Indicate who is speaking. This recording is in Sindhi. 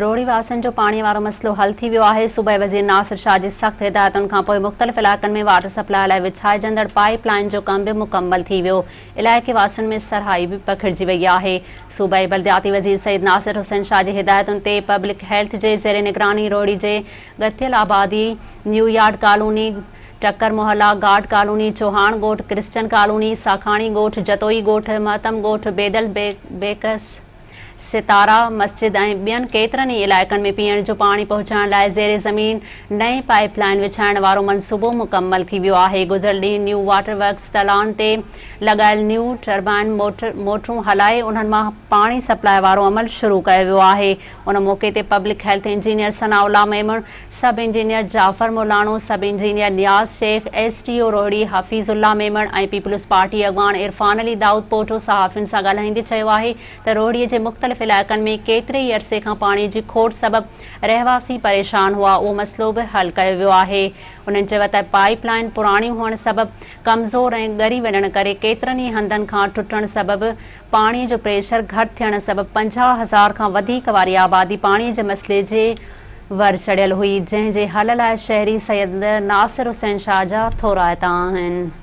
Speaker 1: روهڙي واسين جو پاڻي وارو مسئلو حل ٿي ويو آهي، صوبائي وزير ناصر شاهه جي سخت هدايتن کانپوء مختلف علائقن ۾ واٽر سپلاء لاء وڇائجندڙ پائيپ لائين جو ڪم به مڪمل ٿي ويو، علائقي واسين ۾ سرهائي به پکڙجي وئي آهي. صوبائي بلدياتي وزير سيد ناصر حسين شاهه جي هدايتن تي پبلڪ هيلٿ جي زير نگراني روهڙي جي ڳتيل آبادي، نيو يارڊ ڪالوني، ٽڪر محلا، گارڊ ڪالوني، چوهاڻ ڳوٺ، ڪرسچن ڪالوني، ساکاڻي ڳوٺ، جتوئي ڳوٺ، مهتم ڳوٺ، بيدل بيڪس، ستارا مسجد ۽ ٻين ڪيترن ئي علائقن ۾ پيئڻ جو پاڻي پهچائڻ لاء زير زمين نئين پائيپ لائين وڇائڻ وارو منصوبو مڪمل ٿي ويو آهي. گذريل ڏينهن نيو واٽر ورڪس تلان تي لڳايل نيو ٽربائن موٽرون هلائي انهن مان پاڻي سپلاء وارو عمل شروع ڪيو ويو آهي. ان موقعي تي public health engineer Sanaullah Memon, sub engineer Jafar Molano, sub engineer Niaz Shaikh, S D O Rohri Hafeezullah Memon ۽ peoples party اڳواڻ عرفان علي دائود پوٽو صحافين سان ڳالهائيندي چيو آهي ته روهڙي جي مختلف علائقن ۾ ڪيتري ئي عرصي کان پاڻي جي کوٽ سبب رهواسي پريشان هئا اهو مسئلو به حل ڪيو ويو آهي انهن چيو ته پائيپ لائين پراڻي هئڻ سبب ڪمزور ۽ ڳري وڃڻ ڪري ڪيترن ئي هنڌن کان ٽٽڻ سبب پاڻي جو پريشر گهٽ ٿيڻ سبب 50 هزار کان وڌيڪ واري آبادي پاڻي جي مسئلي جي ور چڙهيل هئي، جنهن جي حل لاء شهري سيد ناصر حسين شاهه جا ٿورائتا آهن.